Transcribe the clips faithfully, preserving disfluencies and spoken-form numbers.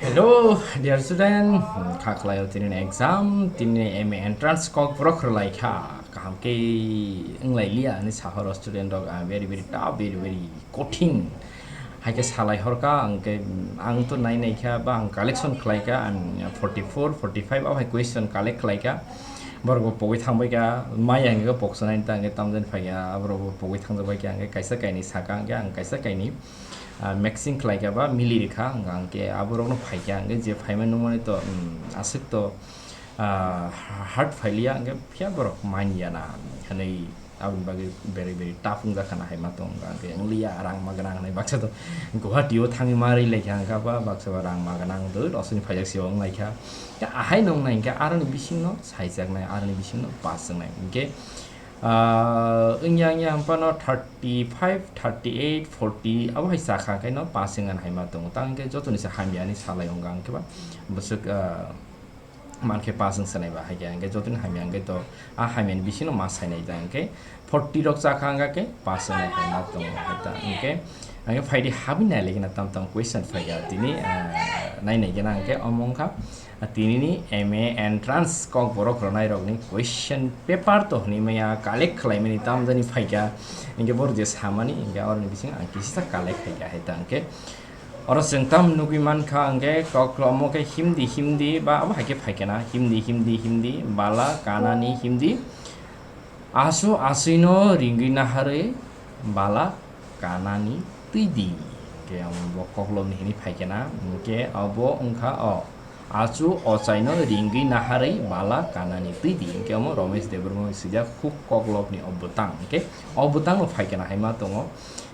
Hello, dear student, kha khlaio tini ni exam, tini ni M A entrance kok borok rwlai kha, kaham khe wng lai liya hinwi sa horo student rok, ah, very, very tough, very, very kothin. Hai khe salai hor kha, ang khe, ang to nai nai kha, ba ang collection khlai kha, ang forty four, forty five o hai question collect khlai kha. Borok bo pogwi thang bai kha, maya hingkhe poksa nai ta hingkhe tamjani phai kha, aborok bo pogwi thang jak bai kha, hingkhe kaisa kainwi sa kha, hingkhe ang kaisa kainwi, ah, matching khlai kha ba mili rw kha, hingkhe ang khe aborok no phai kha, hingkhe je phaimani nukmani to, um, aswk to, ah, hard phai liya, hingkhe phiya borok man ya na hinwi. Aboni bagwi very, very tough wngjakha na hai ma tong, hwnkha hwnkhe wngliya rang ma gwnang hinwi baksa to Guwahati o thangwi ma rwi lai kha, hwnkha ba baksa ba rang ma gwnang do rosoni phaijak se wng lai kha. Khe ahai no wngnai hwnkhe aroni bisingno saijaknai, aroni bisingno pass wngnai. Hwnkhe, ah, wngya wngya hwn phano thirty five, thirty eight, forty abo hai chakha khe no pass wngya hai ma tongo. Tang hwnkhe jotoni se hamya hinwi salai wngkha hwnkhe ba bwswk, ah, mankhe pass wng sanai ba, hai khe hwnkhe jotoni hamya hwnkhe to a hamyani bisingno ma sainai da hwnkhe forty rok chakha hwnkha khe pass wng nai hai ma tongo hai ta hwnkhe. Hwnkhe phaidi habwi nai lai gana tam tam question phai kha tini, ah, nai nai gana hwnkhe omo wngkha, ah, tini ni M A entrance kok borok rwnai rokni question paper to hwnwi maya collect khlai mani tamjani phai kha hwnkhe borok je samani hwnkhe oroni bising ang kisa collect khai kha hai ta hwnkhe. Oro chwng tam nugwi mankha hwnkhe koklop omo khe himdi himdi ba abo hai khe phai khe na himdi himdi himdi bala kanani himdi asu aswino ringwi naharwi bala kanani twidi. Hwnkhe omo bo koklopni hinwi phai khe na hwnkhe obo wngkha o achu ochaino ringwi naharwi bala kanani twidi. Hwnkhe omo Romesh Debbarma swijak huk koklopni o bwtang hwnkhe o bwtangno phai khe na hai ma tongo.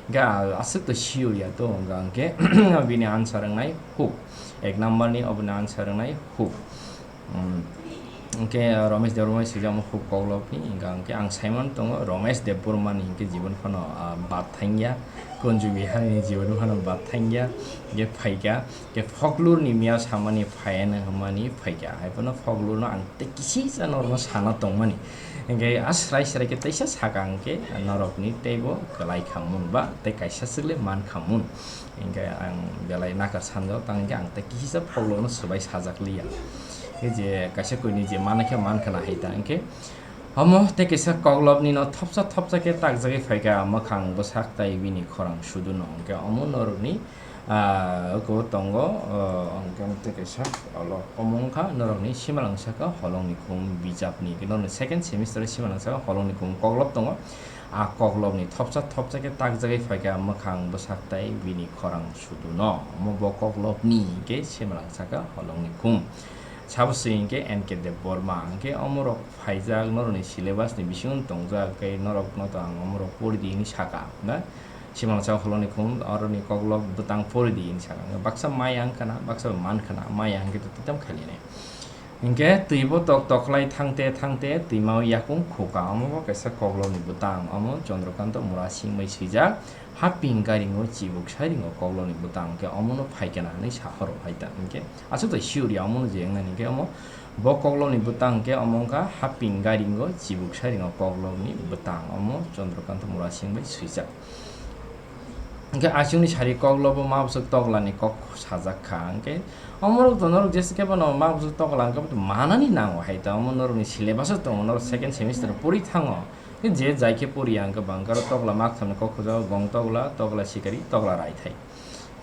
Hwnkhe a-, aswk to sure ya to, hwnkha hwnkhe bini answer wngnai huk. Ek number ni oboni answer wngnai huk. Hmm. Hwnkhe Romesh Debbarma swijamo huk koklopni, hwnkha hwnkhe ang saiman tongo Romesh Debbarma ni hwnkhe jibon phano, ah, bad thangya, Kunju Bihari ni jibon phano bad thangya, hwnkhe phaikha, hwnkhe folklore ni miya samani phaiya hwnmani phaikha, hai phano folklore no ang tei kisisa norokno sana tongmani. Hwnkhe a srai srai khe teisa saka hwnkhe norokni teibo kwlai kha mun ba tei kaisa swk le man kha mun. Hwnkhe ang belai nakar sanjao, tang hwnkhe ang tei kisa folklore no swbai sajak liya. Hwnkhe je kaisa koini je mana khe man khna hai ta hwnkhe omo tei kaisa koklopni no thopsa thopsa khe takjagwi phaikha mwkhang bwsak tai bini khorang sudu no. Hwnkhe omo norokni Ah, oko tongo, ah, hwnkhe tei kaisa olo omo wngkha norokni simalwng saka holongni khum bijapni, norokni second semester simalwng saka holongni khum koklop tongo. A koklopni thopsa thopsa khe takjagwi phaikha mwkhang bwsak tai bini khorang suduno. Omo bo koklopni hwnkhe simalwng saka holongni khum. Sabo se hwnkhe N K Debbarma hwnkhe omorok phaijak norokni syllabus ni bisingo tongjak, tei norokno to ang omorok pori di hinwi saka, na? Simalwng saka holongni khum, oroni koklop bwtang pori di hinwi saka. Baksa maya wngkha na, baksa man khna, maya hwnkhe to twitam khailainai. Hwnkhe twibo tok toklai thangte thangte twimao yakung khuka, omo bo kaisa koklopni bwtang, omo Chandrakanta Murasing bai swijak, haping garingo chibuk sairingo koklopni bwtang, hwnkhe omono phaikha na hinwi sahoro hai ta, hwnkhe aswk to sure ya omono je wngnani, hwnkhe omo bo koklopni bwtang, hwnkhe omo wngkha haping garingo chibuk sairingo koklopni bwtang, omo Chandrakanta Murasing bai swijak. Hwnkhe aswkni sari koklobo ma bwswk toklani kok sajak kha. Hwnkhe omorok to norok jesa khe bono ma bwswk tokla hwnkhe bo to manani nango hai ta. Omo norokni syllabus-o tongo, norok second semester pori thango. Hwnkhe je jai khe pori ya hwnkhe bangkaro tokla makthamni kok khujao, gong tokla, tokla sikari, tokla raithai.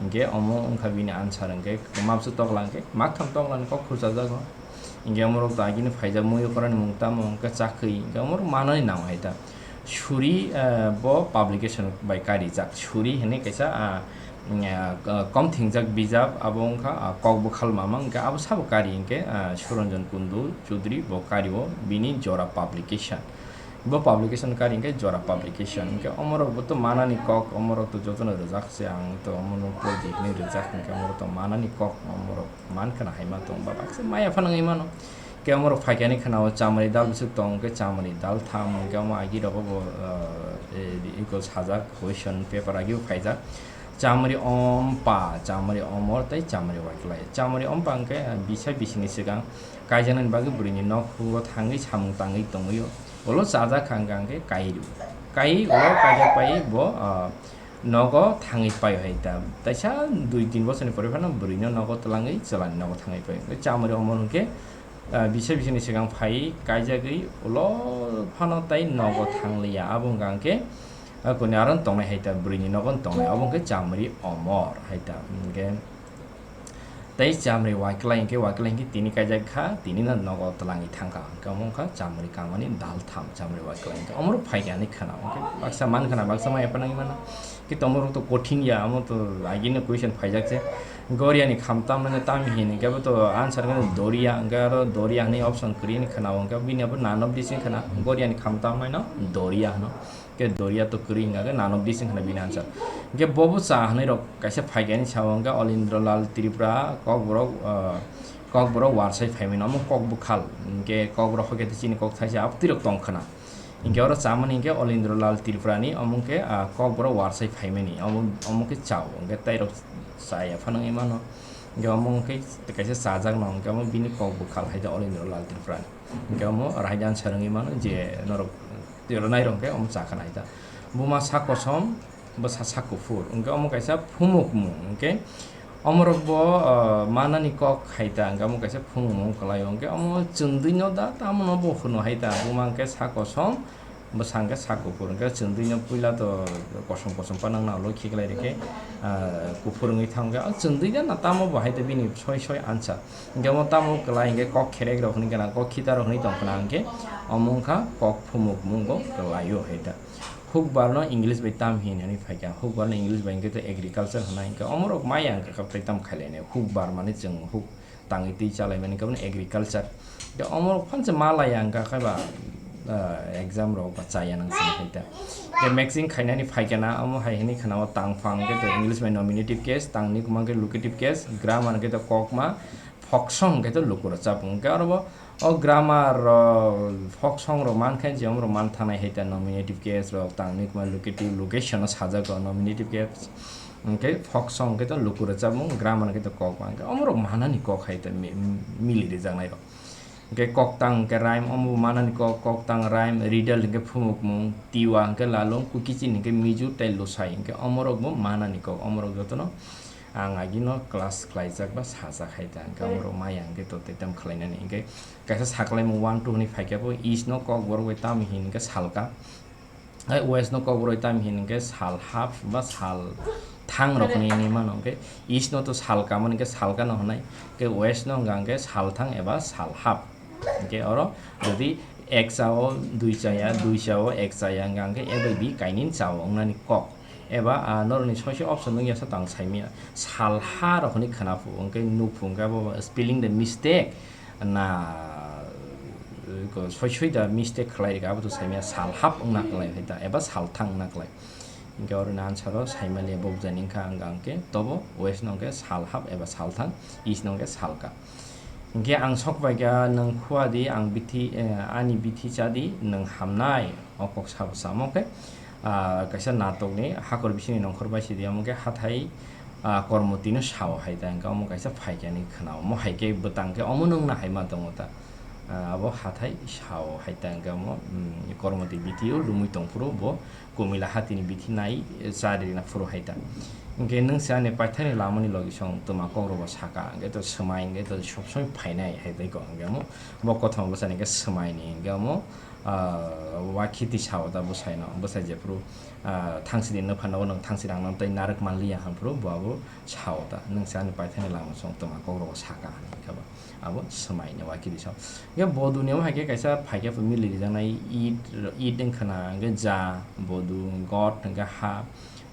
Hwnkhe omo wngkha bini answer, hwnkhe ma bwswk tokla hwnkhe maktham toklani kok khujajago. Hwnkhe omorok to agini phaijak muiyo korani mung tamo hwnkhe chakwi, hwnkhe omorok manani nango hai ta. Suri, eh, bo publication bai karijak. Suri hinwi kaisa, ah, mm, ah, k-, kom thingjak bijap, abo wngkha, ah, kok bwkhal mama, hwnkhe abo sabo kari hwnkhe, ah, Suranjan Kundu Chudri bo kario bini Jora Publication. Bo publication kari hwnkhe Jora Publication. Hwnkhe omorok bo to manani kok, omorok to jotono rwjak se, ang to omono pori di hinwi rwjak, hwnkhe omorok to manani kok, omorok man khna hai ma tong ba baksa maya phano wngwi mano. Hwnkhe omorok phaikani khna o chamari dal bwswk tong, hwnkhe chamari dal tham, hwnkhe omo agi rogo bo, ah, eh, iko sajak question paper agi bo phaijak. Chamari ompa, chamari omor tei chamari waklai. Chamari ompa hwnkhe, ah, bisa bisini swkang kaijaknani bagwi bwrwini nok hugo thangwi samung tangwi tongwi o. Ulo chajak kha hwnkha hwnkhe kairu. Kai ulo kaijak pai bo, ah, nogo thangwi paio hai ta. Taisa dui tin bochorni pore phano bwrwino nogo twlangwi chwlani nogo thangwi paio. Hwnkhe chamari omo hwnkhe, ah, bisa bisini swkang phai kaijagwi ulo phano tai nogo thangliya. Abo hwnkha hwnkhe, ah, kuni aro tongnai hai ta, bwrwini nogo tongnai. Obo hwnkhe chamari omor hai ta. Hwnkhe tei chamari waklai hwnkhe, waklai hwnkhe tini kaijak kha, tini no nogo twlangwi thangkha. Hwnkhe omo wngkha chamari kamani dal tham, chamari waklai hwnkhe. Omorok phaikha hinwi khna. Hwnkhe baksa man khna, baksa mai phano wngwi mano. Khe tomorok to kothin ya, omo to agini question phaijak se. Goriani kham tamnani tam hin, hwnkhe abo to answer khe doria, hwnkhe aro doria hinwi option kwrwi hinwi khna-o, hwnkhe bini abo none of these wngkha na, goriani kham tamnaino doria hwno. Khe doria to kwrwi wngkha khe none of these wngkha na bini answer. Hwnkhe bobo cha hinwi rok kaisa phaikani sao hwnkhe Olindro Lal Tripura, Kokborok, ah, Kokborok warsai phaimani omo kok bwkhal, hwnkhe Kokborok hwnkhe chini kok thaisa abtwi rok tong khna. Hwnkhe oro chamani hwnkhe Olindro Lal Tripurani, omo hwnkhe, ah, Kokborok warsai phaimani, omo, omo khe chao, hwnkhe tei rok chaya phano wngwi mano. Hwnkhe omo hwnkhe kaisa chajakno, hwnkhe omo bini kok bwkhal hai da Olindro Lal Tripurani. Hwnkhe omo right answer wngwi mano je norok twi rwnai rok hwnkhe omo chakha nai da. Buma sak kosom, bwsa sak kuphur, hwnkhe omo kaisa phumukmung, hwnkhe omorok bo, ah, manani kok hai ta, hwnkhe omo kaisa phumukmung kwlaio, hwnkhe omo chwndwino da, tamono bo hwno hai ta, buma hwnkhe sak kosom, bwsa hwnkhe sak kuphur, hwnkhe chwndwino puila to kosom kosom panang na ulo khiklai rikhe, ah, kuphur wngwi thang, hwnkhe o chwndwi da na tamo bo hai ta bini soi soi answer, hwnkhe omo tamo kwlai hwnkhe kok kherek rok hwnwi gana, kok khita rok hwnwi tong khna, hwnkhe omo wngkha kok phumukmung bo kwlaio hai ta. Hukbar no English bai tam hin hinwi phaikha. Hukbar no English bai hwnkhe to agriculture hwnai. Hwnkhe omorok maya hwnkhe kha tei tam khailainai. Hukbar mane chwng huk tangwi twi chalaimani hwnkhe bono agriculture. Hwnkhe omorok phansa malaya hwnkha khe ba, ah, exam rok ba chaya nang sini hai ta. Hwnkhe matching khainani phaikha na omo hai hinwi khna o tangphang hwnkhe to English bai nominative case, tangni kwma hwnkhe locative case, grammar hwnkhe to kokma, Folk song hwnkhe to luku rwchapmung. Hwnkhe oro bo o grammar rok, folk song rok man khe je omorok man thanai hai ta nominative case rok, tangni kwma locative, location no sajak o nominative case. Hwnkhe folk song hwnkhe to luku rwchapmung, grammar hwnkhe to kok ba. Hwnkhe omorok manani kok hai ta mi-, mili rijaknai rok. Hwnkhe koktang hwnkhe rhyme, omo bo manani kok, koktang rhyme, riddle hwnkhe phumukmung, tiwa hwnkhe lalung, kukichini hwnkhe mijur tei lusai. Hwnkhe omorok bo manani kok, omorok jotono Ang agino class khlaijak ba sajak hai ta, hwnkhe amorok maya hwnkhe to tei tamo khlainani. Hwnkhe kaisa saklaimung one two hwnwi phaikhe bo is no kokborok bai tamo hin hwnkhe salka, ai west no kokborok bai tamo hin hwnkhe sal hap ba sal thang rok hwnwi hwnwi mano. Hwnkhe is no to salka mani hwnkhe salka no hwnai, hwnkhe west no hwnka hwnkhe sal thang eba sal hap. Hwnkhe oro jodi ek cha o dui chaya, dui cha o ek chaya hwnka hwnkhe a bai b kainwi cha o wngnani kok. Eba, ah, norokni soi soi option nukya sa tang saimanya. Salha rok hwnwi khwna phu, hwnkhe nuk phu, hwnkhe abo spelling the mistake na, eh, ko soi soi da mistake khlai rikha, abo to saimanya salhap wngna kwlai hai ta, eba salthang wngna kwlai. Hwnkhe oro ni answer o saimaliya bokjani wngkha ang hwnkhe tobo west no hwnkhe salhap eba salthang, east no hwnkhe salka. Hwnkhe ang sok bai kha, nwng khua di, ang bithi, eh, ani bithi cha di, nwng hamnai. O kok sabo samo khe, ah, kaisa natokni hakor bisingni nongkhor bai sidi, omo khe hathai, ah, kormotino sao hai ta, hwnkhe omo kaisa phaikani khwna, omo hai khe bwtang khe omo nwngna hai ma tongo ta. Ah, abo hathai sao hai ta, hwnkhe omo, mm, kormoti bithi o lumui tongphuru bo. Kumila hatini bithi nai, eh, chari rina phuru hai ta. Hwnkhe nwng se ani paithakni lamani logi song twma kokrokbo saka, hwnkhe to swmai, hwnkhe to sob somoi phainai hai tei kok, hwnkhe omo bo kothoma bwsani hwnkhe swmaini, hwnkhe omo, ah, wakhiti sao ta bwsaino, bwsai jephuru, ah, thangsidi nwpha nogo nwng thangsidi ang nono tei narwk manliya hwnphuru bo abo sao ta, nwng se ani paithakni lama song twma kokrokbo saka hwnwi khe bo. Abo swmai ni waikhe di sao. Hwnkhe boduni omo hai khe kaisa phaikhe mili rijaknai it, it wngkha na, hwnkhe ja, bodu, god, hwnkhe ha,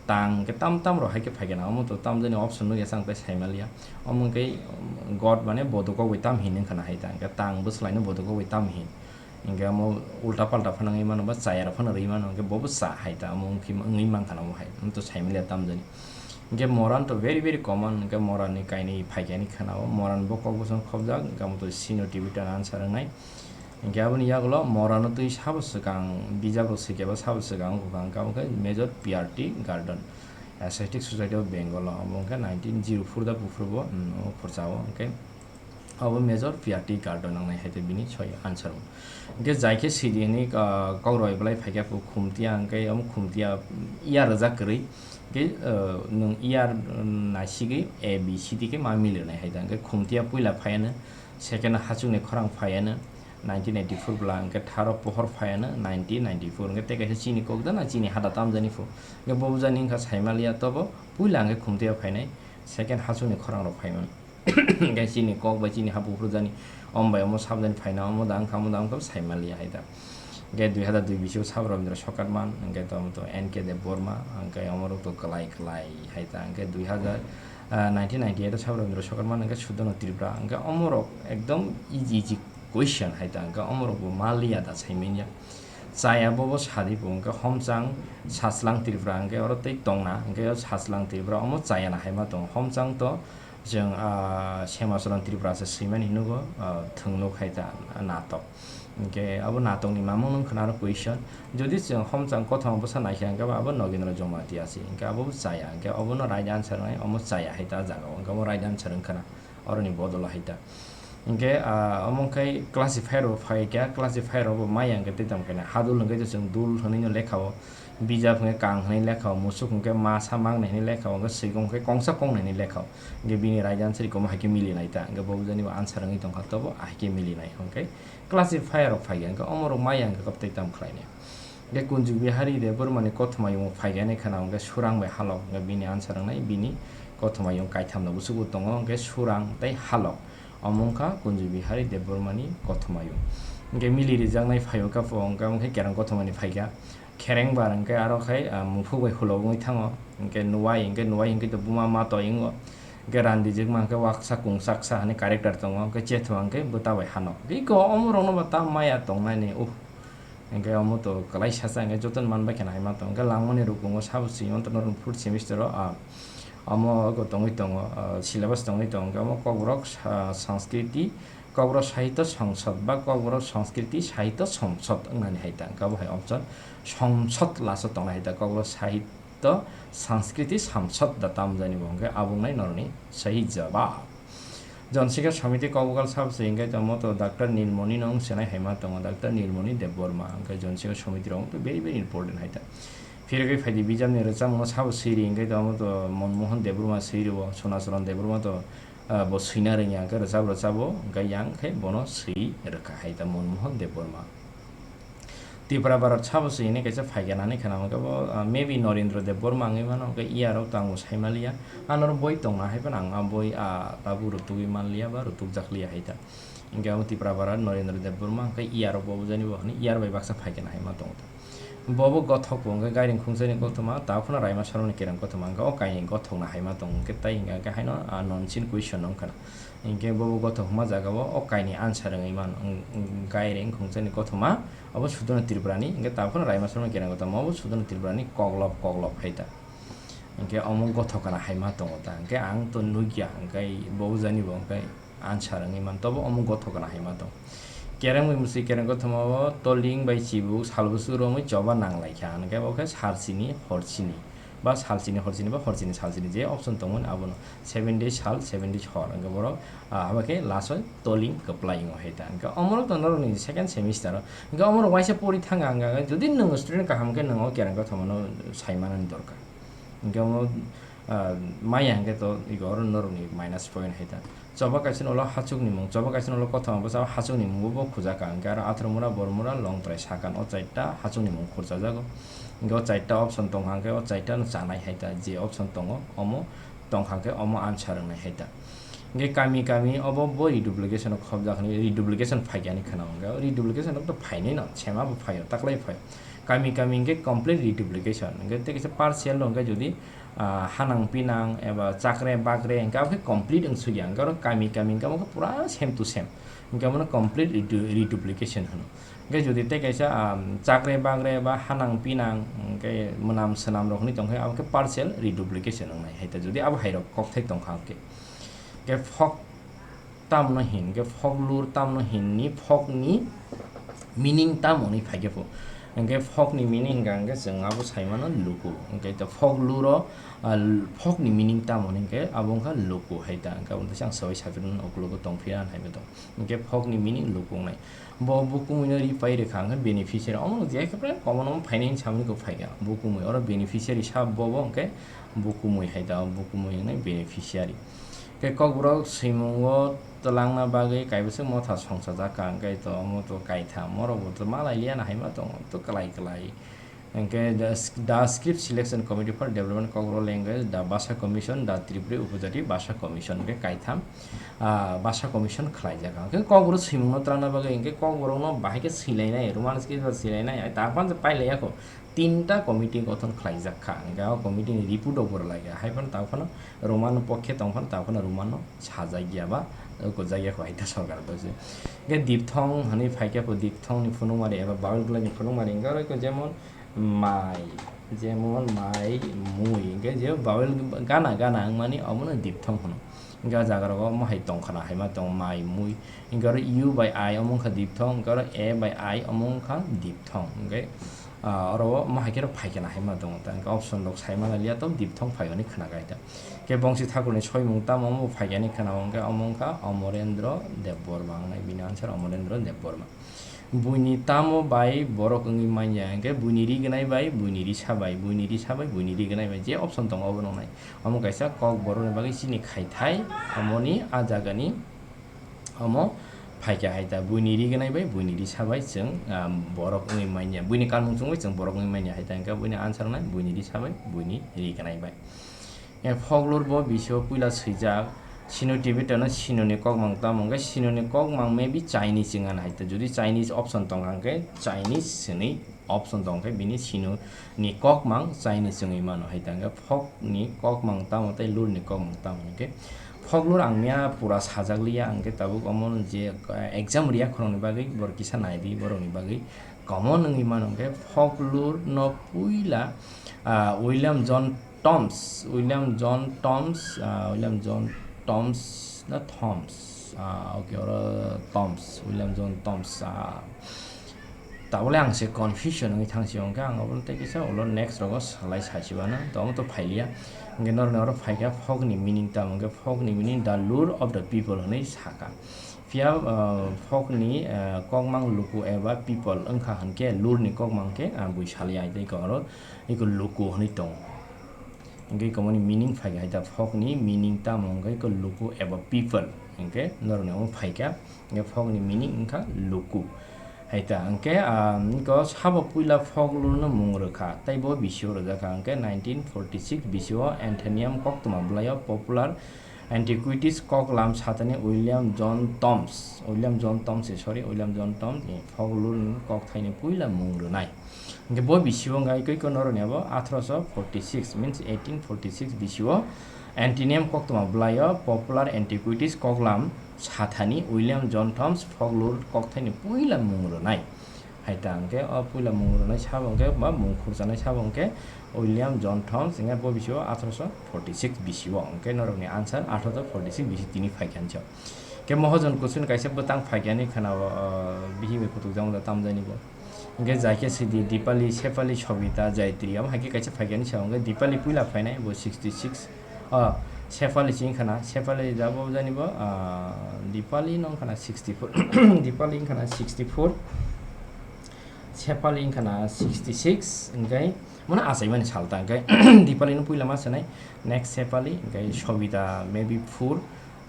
tang, hwnkhe tam tam rok hai khe phaikhe na. Omo to tam jani option nukya chang tei saimaliya. Omo hwnkhe god mane bodu kok bai tam hin wngkha na hai ta. Hwnkhe tang bwswlaino bodu kok bai tam hin. Hwnkhe omo ulta palta phano wngwi mano ba chaya rok phano rwui mano, hwnkhe bobo cha hai ta, omo wngkhe wngwi mankha na omo hai, omo to saimaliya tamjani. Hwnkhe moran to very very common, hwnkhe moran ni kainwi phaikhe ani khana o, moran bo kok bosong khobjak, hwnkhe omo to sino Tibetan answer wngnai. Hwnkhe aboni yagulo moran no twi sabo swkang, bijabo swikhe ba sabo swkang wngkha, hwnkhe abo khe Major P R T Gordon, Asiatic Society of Bengal o, omo wngkha nineteen zero four da buphuru bo, um, omo khorcha o, hwnkhe Abo Major P R T Gordon wngnai hai tei bini soi answer o. Hwnkhe jai khe sidi hwnwi, ah, kok roi belai phai khe bo Khumtia, hwnkhe omo Khumtia ya rwjak kwrwi, Khe, uh, nwng year, um, naisigwi A B C D khe ma milinai hai ta. Hwnkhe khumtiya puila phaiano, second hachukni khorang phaiano, nineteen eighty-four bwla, hwnkhe tharo pohor phaiano, nineteen ninety-four. Hwnkhe tei kaisa chini kok da na chini hada tamjani phu. Hwnkhe bo bujani wngkha saimaliya tobo puila hwnkhe khumtiya phainai, second hachukni khorang rok phaimano. Hwnkhe chini kok bai chini ha buphuru jani, om bai omo sabjani phaina, omo da wngkha, omo da wngkha, saimaliya hai da. Hwnkhe dui hazar dui bisio sab Rabindra Sokarman, hwnkhe to, to N K Debbarma, hwnkhe omorok to kwlai kwlai hai da. Hwnkhe dui hazar, ah, nineteen ninety-eight o sab Rabindra Sokarman, hwnkhe Sudono Tripura, hwnkhe omorok ekdom easy easy question hai da. Hwnkhe omorok bo maliya da saimanya. Chaya bobo sadi bo, hwnkhe Homchang Sachlang Tripura, hwnkhe oro tei tongna, hwnkhe o Sachlang Tripura omo chaya na hai ma tongo. Homchang to Chwng, ah, Semasoron Tripura se swimani hinwi nugo, ah, thwngnuk hai ta natok. Hwnkhe abo natokni mamung wngkha aro question. Jodi chwng Homchang kothoma bwsa naikha hwnkhe abo Nogindra Jamatia se. Hwnkhe abo bo chaya. Hwnkhe obono right answer wngnai, omo chaya hai ta jagao. Hwnkhe omo right answer wngkha na oroni bodolo hai ta. Hwnkhe, ah, omo khai classifier bo phaikha, classifier bo maya hwnkhe tei tongkhe na. Hadul hwnkhe chwng dul hwnwi no lekha o. Bijap hwnkhe kang hwnwi lekha o, musuk hwnkhe masa mangnai hwnwi lekha o, hwnkhe swikong hwnkhe kongsa kongnai hwnwi lekha o. Hwnkhe bini right answer komo hai khe mili nai ta, hwnkhe bo bujani bo answer wngwi tongkha, tobo ahai khe mili nai. Hwnkhe classifier rok phai ya, hwnkhe omo rok maya hwnkhe kok tei tam khlai nai. Hwnkhe Kunju Bihari Debbarma ni kothoma yung phai ya nai khana, hwnkhe Surang bai Halok, hwnkhe bini answer wngnai bini kothoma yung kaitham no busugo tongo, hwnkhe Surang tei Halok. Omo wngkha Kunju Bihari Debbarma ni kothoma yung. Hwnkhe mili rijaknai phai o kha pho, hwnkhe omo khe kereng kothoma ni phai kha. Khereng bar hwnkhe aro khai, ah, muphuk bai hulo wngwi thango. Hwnkhe nuwai, hwnkhe nuwai hwnkhe to buma ma toi wngo. Hwnkhe randijwkma hwnkhe waksa kungsaksa hwnwi character tongo, hwnkhe chethwa hwnkhe bwta bai hano. Iko omo rokno bo ta maya tongnani, uh. Hwnkhe omo to kwlai sacha hwnkhe jotono manbai kheno hai ma tong. Hwnkhe langmani rukungo sabo swi manthogo norok fourth semester o, ah, omo ego tongwi tongo, ah, syllabus tongwi tongo. Hwnkhe omo Kokborok sa-, Sanskriti, Kokborok Sahitya Songsod ba Kokborok Sanskriti Sahitya Songsod wngnani hai ta. Hwnkhe abo hai option Songsod last o tongnai hai ta. Kokborok Sahitya Sanskriti Samsod da tamjani bo hwnkhe abo wngnai norokni sahi jawab. Jonsikha Samiti Kokbokal sabo se hwnkhe tamo to Doctor Nilmoni no wng senai hai ma tongo, Doctor Nilmoni Debbarma hwnkhe Jonsikha Samiti rok wngkhe very very important hai ta. Phirogwi phaidi bijapni rwchapmungno sabo swi ri hwnkhe tamo to Monmohan Debbarma swi rwo, Sonacharan Debbarma to, ah, bo swina rwngya hwnkhe rwchap rwchap o hwnkhe yang khe bono swi rwkha hai ta Monmohan Debbarma. Tipra Bharat sabo se hwnwi kaisa phaikha nani khana hwnkhe bo, ah, maybe Norendra Debbarma wngwi mano, hwnkhe E R o to ang bo sai manliya. Ano oro boi tongna hai phano ang a boi, ah, tabuk rwtugwi manliya ba rwtukjakliya hai ta. Hwnkhe abo Tipra Bharat Norendra Debbarma hwnkhe E R o bo bujani bo hwnwi E R bai baksa phaikha na hai ma tongo ta. Bo bo gothok bo hwnkhe Gairing Khungsani kothoma, ta phano Raima Sarmani kereng kothoma, hwnkhe o kainwi gothok na hai ma tongo, hwnkhe tai hwnkhe haino, ah, non chin question no wngkha na. Hwnkhe bo bo gothok hwnma jaga o, o kainwi answer wngwi mano, wng-, wng-, Gairing Khungsani kothoma, Abo Sudana Tripurani, hwnkhe ta phano Raima Sarmani kereng kothoma, abo Sudana Tripurani koklop koklop hai ta. Hwnkhe omo gothok kana hai ma tongo ta, hwnkhe ang to nukya, hwnkhe bo bujani bo hwnkhe answer wngwi man, tobo omo gothok kana hai ma tong. Kereng bai mwswi kereng kothoma o toling bai chibuk salbusuk romwi choba nang lai kha, hwnkhe bo khe salsini horchini. Ba salsini horchini ba horchini salsini je option tongmani abono seven days sal, seven days hor. Hwnkhe borok, ah, abo khe last o toling kwplai wngo hai ta. Hwnkhe omorok to norokni second semester o. Hwnkhe omorok waisa pori thanga hwnkha khe, jodi nwng student kaham khe nwng o kereng kothomano sai manani dorkar. Hwnkhe omo, ah, maya hwnkhe to ego oro norokni minus point hai ta. Choba kaisa ni ulo hachukni mung, choba kaisa ni ulo kothoma bwsa hachukni mung bo khujaka, hwnkhe aro athro mura, bor mura, longtrai sakan, o chaita hachukni mung khurchajago. Hwnkhe o chaita option tongkha, hwnkhe o chaita no chanai hai ta, je option tongo, omo tongkha, hwnkhe omo answer wngnai hai ta. Hwnkhe kami kami obo bo reduplication o khobjak hwnwi, reduplication phaikha hwnwi khwna hwnkhe, o reduplication rok to phainai no, sema bo phaio, taklai phaio. Kami kami hwnkhe complete reduplication, hwnkhe tei kaisa partial rok hwnkhe jodi ah, hanang pinang eba chakre bakre hwnkhe abo khe complete wng sukya, hwnkhe oro kami kami hwnkhe abo khe pura same to same, hwnkhe abono complete redu-, reduplication hwno. Hwnkhe jodi tei kaisa, ah, chakre bakre ba hanang pinang hwnkhe mwnam swnam rok hwnwi tongkhe abo khe partial reduplication wngnai hai ta, jodi abo hai rok kokthai tongkha hwnkhe. Hwnkhe folk tamno hin, hwnkhe folklore tamno hin ni, folk ni meaning tamo hwnwi phaikhe pho. Hwnkhe folk ni meaning hwnkha hwnkhe chwng abo sai mano luku. Hwnkhe to folk lore o, ah, folk ni meaning tamo hwnkhe abo wngkha luku hai ta. Hwnkhe aboni teisa ang sawai saphi rwno uklogo tongphira hai bo tong. Hwnkhe folk ni meaning luku wngnai. Bo bukumui no ri pai rwkha hwnkhe beneficiary. Omo je khe prai common omo phainai hinwi samani kok phaikha. Bukumui oro beneficiary sa bo bo hwnkhe bukumui hai ta, bukumui wngnai beneficiary. Khe kokborok swimungo twlangna bagwi kaibwswk motha songchajak ka, hwnkhe to omo to kaitham, morokbo to malai liya na hai ma tongo, to kwlai kwlai. Hwnkhe the, the Script Selection Committee for Development Kokborok Language, the Bhasha Commission, the Tripuri Upojati Bhasha Commission, hwnkhe kaitham, ah, Bhasha Commission khlaijak. Hwnkhe kokborok swimungno twlangna bagwi hwnkhe kokborokno bahai khe swilainai, Roman script bai swilainai, ai ta phano pailaiya kho. Tinta committee gothon khlaijak kha, hwnkhe o committee ni report rok bo rwlaikha, hai phano ta phano Roman pokhe tong phano ta phano Roman no sajak ya ba, o kwjak ya kho hai ta sorkar to se. Hwnkhe diphthong hwnwi phaikhe kho, diphthong ni phunukmari eba vowel glai ni phunukmari hwnkhe oro kho jemon mai, jemon mai, mui, hwnkhe je vowel gana gana wngmani omono diphthong hwno. Hwnkhe o jaga rogo omo hai tong khna, hai ma tong mai, mui, hwnkhe oro u bai I omo wngkha diphthong, hwnkhe oro a bai I omo wngkha diphthong, hwnkhe, ah, oro omo hai khe rok phai khna hai ma tongo ta, hwnkhe option rok sai ma liya to diphthong phai hwnwi khna kha ta. Khe Bongsi Thakurni soimung tamo wngbo phaikya hinwi khwnao, hwnkhe omo wngkha Omorendra Debbarma, wngnai bini answer Omorendra Debbarma. Buini tamo bai borok wngwi manya, hwnkhe buini ri gwnai bai, buini risa bai, buini risa bai, buini ri gwnai bai, je option tongo obo nwngnai. Omo kaisa kok borokni bagwi chini khaithai, omoni a jagani omo phaikya hai ta, buini ri gwnai bai, buini risa bai chwng, ah, borok wngwi manya, buini kanmung chwngwi chwng borok wngwi manya hai ta, hwnkhe buini answer wngnai buini risa bai, buini ri gwnai bai. E, folklore bo bisio puila swijak, Sino Tibetan-o Sinoni kokmang tamo hwnkhe Sinoni kokmang maybe Chinese wngya hai ta. Jodi Chinese option tongkha hwnkhe Chinese hinwi option tongkhe bini Sinoni kokmang Chinese wngwi mano hai ta. Hwnkhe folk ni kokmang tamo tei lore ni kokmang tamo hwnkhe folklore ang miya pura sajak liya hwnkhe tabuk omo je, eh, exam riya khoroknwi bagwi borok kisa naidi borokni bagwi common wngwi mano hwnkhe folklore no puila, ah, William John Thoms, William John Thoms, ah, William John Thoms na Thoms, ah, okay, oro Thoms, William John Thoms, ah, tabole ang se confusion wngwi thangsi hwnkhe ang obono tei kisa ulo next rogo salai sachibana, to omo to phailiya. Hwnkhe norokni oro phaikha folk ni meaning tamo hwnkhe folk ni meaning the lore of the people hwnwi sakha. Phiya, ah, folk ni, ah, kokmang luku eba people wngkha hwnkhe lore ni kokmang khe, ah, bui saliya tei oro eko luku hwnwi tongo. Hwnkhe komoni meaning phaikha hai ta, folk ni meaning tamo hwnkhe khe luku eba people, hwnkhe norokni omo phaikha, hwnkhe folk ni meaning wngkha luku. Hai ta, hwnkhe, ah, eko sabo puila folklore no mung rwkha, tei bo bisio rwjakha, hwnkhe nineteen forty six bisio Athenaeum koktwma bwlaio popular antiquities koklam sathani William John Thoms, William John Thoms, eh, sorry, William John Thoms ni folklore ni kokthaini puila mung rwnai. Hwnkhe bo bisio wngkha eko eko norokni abo athroso forty six, means eighteen forty six bisio Athenaeum koktwma bwlaio popular antiquities koklam sathani William John Thoms folklore kokthaini puila mung rwnai. Hai ta hwnkhe o puila mung rwnai sabo hwnkhe ba mung khurchanai sabo hwnkhe William John Thoms hwnkhe bo bisio athroso forty six bisio, hwnkhe norokni answer athroso forty six bisi tini phaikha hinso. Khe Mohojon Kuchun kaisa bwtang phaikha hinwi khwnao, o, bihik bai kutuk jang da tamjani bo. Hwnkhe jaikhe sidi Dipali, Sefali, Sobita, Jaitri, abo hai khe kaisa phaikha hinwi sao, hwnkhe Dipali puila phainai bo sixty six, o, Sefali se wngkha na, Sefali jabo jani bo, ah, Dipali no wngkha na sixty four, Dipali wngkha na sixty four, Sefali wngkha na sixty six, hwnkhe mano achaimani sal ta, hwnkhe Dipali no puila ma sanai, next Sefali, hwnkhe Sobita maybe four,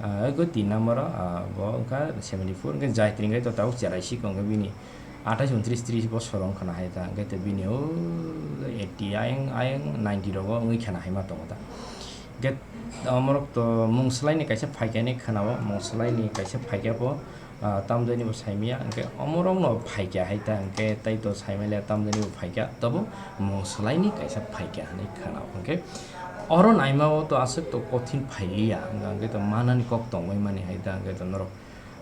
ah, ego tin number o, ah, bo wngkha seventy four, hwnkhe Jaitri hwnkhe to tabuk cherai siko, hwnkhe bini athais, untris, tris bosor wngkha na hai ta, hwnkhe to bini o eighty ayang, ayang ninety rogo wngwi khana hai ma tongo ta. Hwnkhe omorok to mung swlaini kaisa phaikha hinwi khwnao, mung swlaini kaisa phaikha bo, ah, tamjani bo saimaya, hwnkhe omorokno phaikha hai ta, hwnkhe tei to saimaliya tamjani bo phaikha, tobo mung swlaini kaisa phaikha hinwi khwnao. Hwnkhe oro naima o to aswk to kothin phailiya, hwnkhe to manani kok tongwi mani hai ta, hwnkhe to norok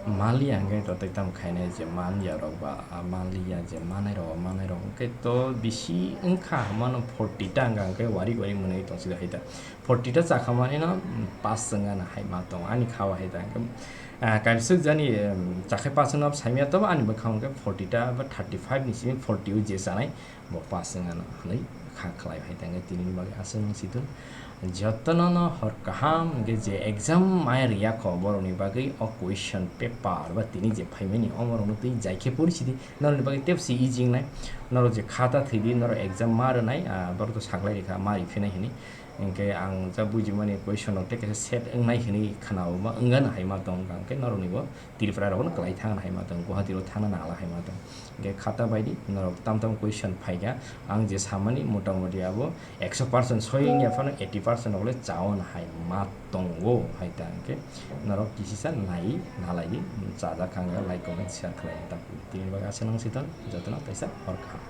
Manliya hwnkhe to tei tamo khainai je manliya rok ba, ah, manliya je manai rok, manai rok hwnkhe to bisi wngkha mano forty ta wngkha hwnkhe wari wari mwnwi tongsi hai ta. Forty ta chakha mani no, mm, pass wngana hai ma tong ani kha o hai ta hwnkhe, ah, kaisa jani, em, chakhai pass wngna saimya to ani bwkha hwnkhe forty ta ba thirty five ni simi forty o je chanai bo pass wngana hwnwi kha khlai hai ta hwnkhe tini ni bagwi aswk nung si thung. Jotono no hor kaham hwnkhe je exam mai rwya kho borokni bagwi o question paper ba tini je phaimani omo rokno twi jai khe pori sidi norokni bagwi tebsi easy wngnai. Norok je khata thwidi norok exam ma rwnai, ah, borok to saklai rikha ma riphinai hwnwi. Hwnkhe ang ja bujimani question rok tei kaisa set wngnai hwnwi khna-o ma wngano hai ma tong wngkha hwnkhe norokni bo Tripura rokno kwlai thangna hai ma tong, Guwahati rok thangna nangla hai ma tong. Hwnkhe khata baidi norok tam tam question phaikha, ang je samani motamoti abo ekso percent soi wngya phano eighty percent rok le chaona hai ma tongo hai ta hwnkhe norok kisisa nai nalai di, chajak kha wngkha like comment share khlai ta. Tini bagwi aswk nung si thung jotono kaisa hor kaham.